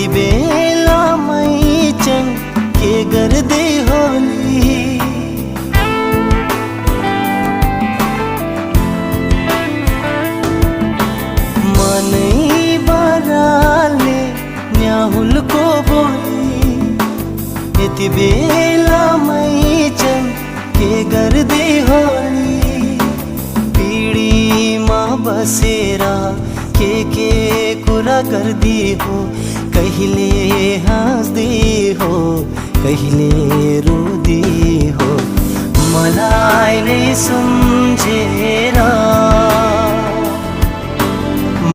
यति बेलामै चन के गर्दै होली। मनै बराल्ने न्याहुलको बोली यति बेलामै चन के गर्दै होली। पिँढीमा बसेर के कुरा गर्दी हो, कहिले हाँस्दी हो कहिले रुदी हो। मलाई नै सम्झेर